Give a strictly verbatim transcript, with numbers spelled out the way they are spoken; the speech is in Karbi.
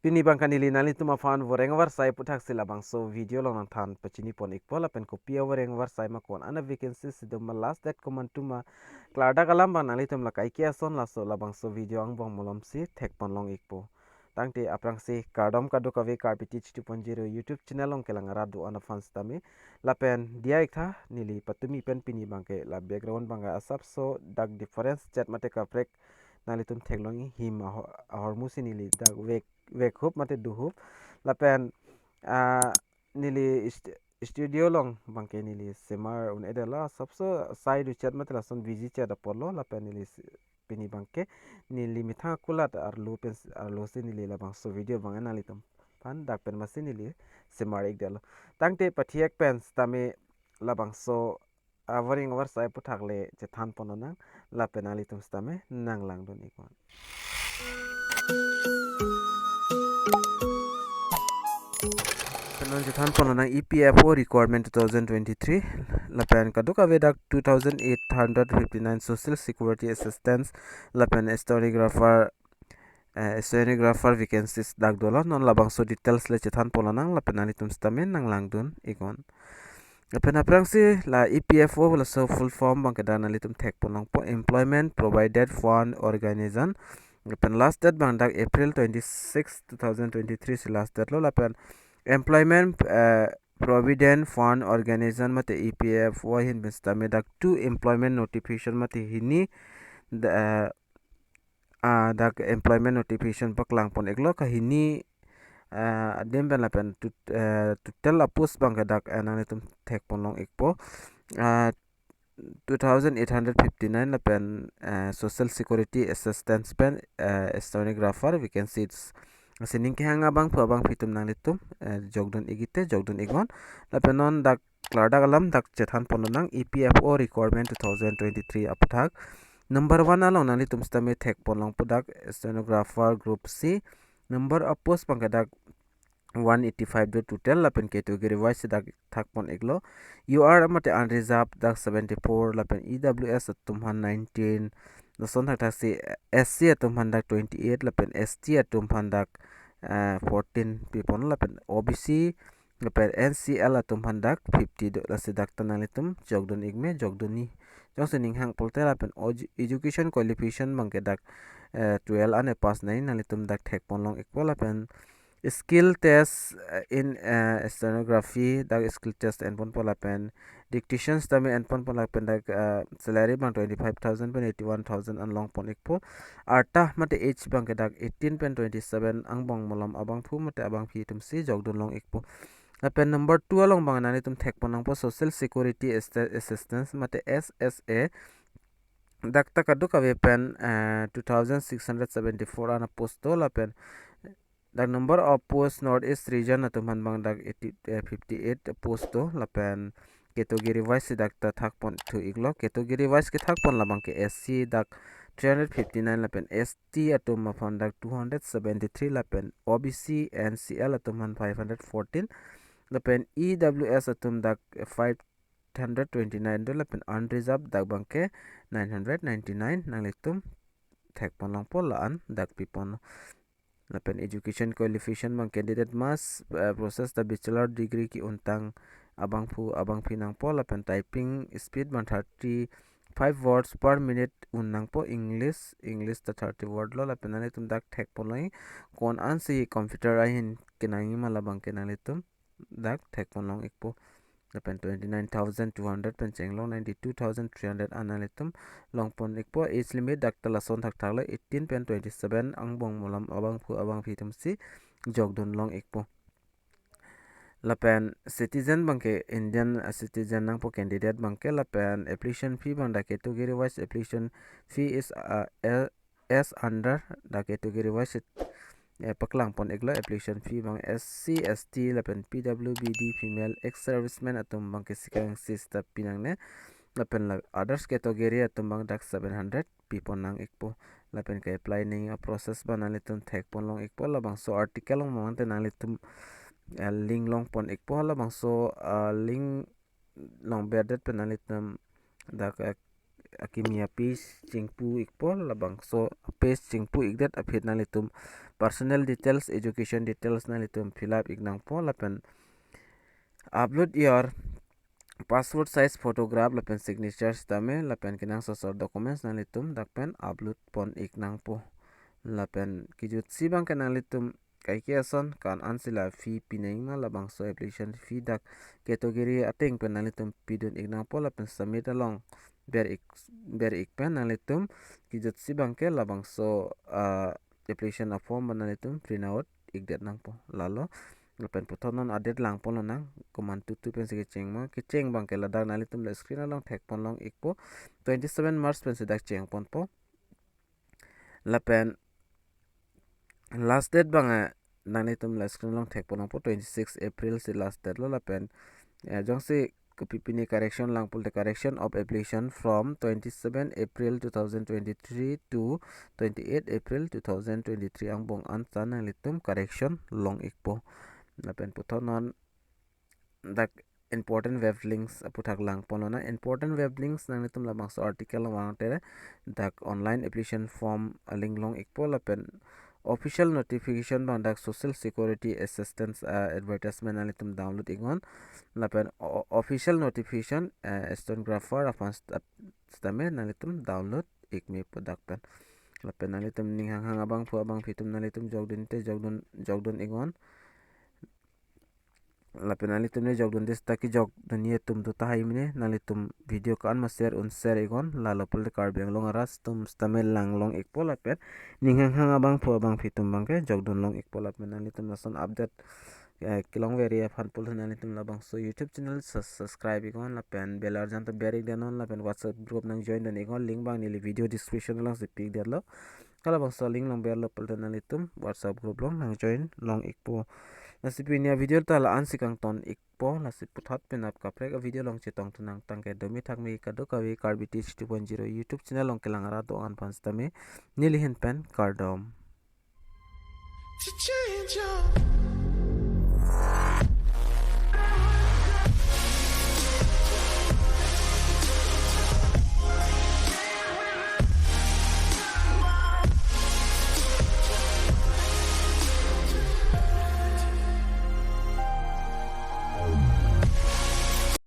Pini abangke neli nanglitum aphan voreng avarsai aputhaksi labangso video along nangthan pachini pon ikpo, lapen kopi avoreng avarsai ma, ko-an a vacancy si do ma, last date komantu ma, klardak alam abang nanglitum la kaike ason laso labangso video angbong malomsi thek pon long ikpo. Tangte aphrangsi kardom kadokave Karbi Teach two point zero YouTube channel along kelang arat do-an aphan sitame. Lapen diya iktha, neli patumi pen pini abangke la background abangke asapso dak difference chet mate kaprek nanglitum theklong, him aho-, ahormu si neli dak vek, vekhup mate dohup. Lapen, ah, neli ist-, studio along abangke neli semar un-edetlo, asapso sai do chet mate lason busy chet apotlo, lapen neli s-, pini abangke neli methang akulat arlo pen s-, arlo si neli labangso video abang nanglitum aphan dak pen masi neli semar ikdetlo. Tangte pathi-ek pen sitame labangso avoreng avarsai aputhak le chethan pon lonang, lapen nanglitum sitame nanglangdun iknon. Lapen non chethan pon lonang E P F O requirement two thousand twenty-three, lapen kadokave dak two thousand eight hundred fifty-nine social security assistance, lapen stenographer, eh, stenographer vacancies dak dolo. Non labangso details le chethan pon lonang, lapen nanglitum sitame nanglangdun iknon. Lapen aphrangsi la E P F O laso full form abangke dak nanglitum thek pon longpo, Employment Provident Fund Organization. Lapen last date abang dak April twenty-six, two thousand twenty-three si last date lo. Lapen Employment, eh, Provident Fund Organization mate E P F O ahin pen sitame dak two employment notification mate hini, da-, eh, ah, dak employment notification paklang pon iklo kahini, ah, adim pen lapen tot-, eh, total apost abangke dak, eh, nanglitum thek pon long ikpo. Ah, two thousand eight hundred fifty-nine lapen, eh, social security assistance pen, eh, stenographer vacancies. Sining kehang abangphu abangphi atum nanglitum, eh, jokdun ikji te jokdun iknon. Lapen non dak klardak alam dak chethan pon lonang, E P F O requirement two thousand twenty-three aputhak. Number one along nanglitum sitame thek pon longpo dak stenographer group C. Number of post abangke dak one eighty-five do total, lapen category wise dak thak pon iklo. U R mate unreserved dak seventy-four, lapen E W S atum aphan nineteen, lason thakthaksi S C atum aphan dak twenty-eight, lapen S T atum aphan dak, eh, fourteen pi pon, lapen O B C lapen N C L atum aphan dak fifty do, lasi dak ta nanglitum jokdun ikme, jokdun ni. Jongsi ning hang pulote lapen oj-, education qualification abangke dak, eh, twelve ane pass nangji, nanglitum dak thek pon long ikpo. Lapen skill test, eh, in, eh, stenography dak skill test en ponpo, lapen dictation sitame en ponpo, lapen dak, eh, salary abang twenty-five thousand pen eighty-one thousand an long pon ikpo. Arta mate age abangke dak eighteen pen twenty-seven angbong malom abangphu mate abangphi atum si jokdun long ikpo. Lapen number two along abang nanglitum thek pon longpo social security assi-, assistance mate S S A. Dak ta kadokave pen, eh, two thousand six hundred seventy-four an apost do, lapen dak number of post North East region atum aphan abang dak eighty, eh, fifty-eight post do, lapen category wise si dak ta thak pon thu iklo. Category wise kethak pon labangke S C dak three hundred fifty-nine, lapen S T atum aphan dak two hundred seventy-three, lapen O B C N C L atum aphan five hundred fourteen, lapen E W S atum dak five hundred twenty-nine do, lapen unreserved dak abangke nine hundred ninety-nine, nanglitum thek pon longpo la-an dak pi pon. Lapen education qualification abang candidate must, eh, possess the bachelor degree ki-untang abangphu abangphi nangpo, lapen typing speed abang thirty-five words per minute un nangpo, English, English ta thirty word lo, lapen nanglitum dak thek pon longji, ko-an ansi computer ahin kenangji ma labangke nanglitum dak thek pon long ikpo. Lapen twenty-nine thousand two hundred pen chenglong ninety-two thousand three hundred an nanglitum long pon ikpo. Age limit dak ta lason thakthak lo, eighteen pen twenty-seven angbong malom abangphu abangphi atum si jokdun long ikpo. Lapen citizen abangke Indian, uh, citizen nangpo candidate abangke, lapen application fee abang dak category wise application fee is, uh, L-, as under dak category wise, eh, paklang pon iklo. Application fee abang S C, S T lapen P W B D female ex-serviceman atum abangke sikang sista pi nangne, lapen la others category atum abang dak seven hundred pi pon nang ikpo. Lapen ke-apply nangji aprocess abang nanglitum thek pon long ikpo. Labangso article along mangte nanglitum, eh, link long pon ikpo. Labangso, ah, link along berdet pen nanglitum dak, eh, akimi a-page chingpu ikpo, labangso a-page chingpu ikdet aphi nanglitum personal details, education details nanglitum fill up ik nangpo, lapen upload your passport size photograph lapen signature sitame lapen kenangsot asor documents nanglitum dak pen upload pon ik nangpo. Lapen kijutsi abangke nanglitum kaike ason kan ansi la fee pinangma, labangso application fee dak category ateng pen nanglitum pidun ik nangpo, lapen submit along ber ik, ber ik pen nanglitum kijutsi abangke labangso, ah, application a-form abang nanglitum print out ikdet nangpo. Lalo lapen puthot non a-date langpon lonang, komantu tu pensi kecheng ma, kecheng abangke ladak nanglitum la screen along thekpon long ikpo, twenty-seven March pensi dak chengponpo. Lapen last date abang, eh, nanglitum la screen along thekpon longpo, twenty-six April si last date lo. Lapen, eh, jongsi kopi pini correction lang pulote, correction of application from twenty-seven April two thousand twenty-three to twenty-eight April two thousand twenty-three angbong an ta nanglitum correction long ikpo. Lapen puthot non dak important web links aputhak langpon lonang. Important web links nanglitum labangso article vangte dak online application form a-link long ikpo, lapen official notification abang dak social security assistance, ah, advertisement nanglitum download iknon, lapen o-, official notification, eh, stenographer aphan sta-, sitame nanglitum download ik mepo dak pen. Lapen nanglitum ning hanghang abangphu abangphi atum nanglitum jokdunte jokdun, jokdun iknon. Lapen nanglitum ne jokdunde seta kejokdunji atum do tahai mene, nanglitum video ko-an ma share un share iknon, lalo pulote Karbi Anglong arat atum sitame lang long ikpo. Lapen ning hanghang abangphu abangphi atum abangke jokdun long ikpo. Lapen nanglitum lason update, eh, kelongver aphan pulote nanglitum labangso YouTube channel sus-, subscribe iknon, lapen bell arjan ta ber ikdet non, lapen WhatsApp group nang join dun iknon, link abang neli video description alongsi pi ikdetlo. Halabangso link along berlo pulote nanglitum WhatsApp group along nang join long ikpo. Lasi pini a-video ta la-ansi kangton ikpo, lasi puthot penap kaprek a-video along chetongthu nang, tangke domi thakmi kadokave Karbi Teach two point zero YouTube channel along kelang arat do-an aphan sitame neli ahin pen kardom. To change your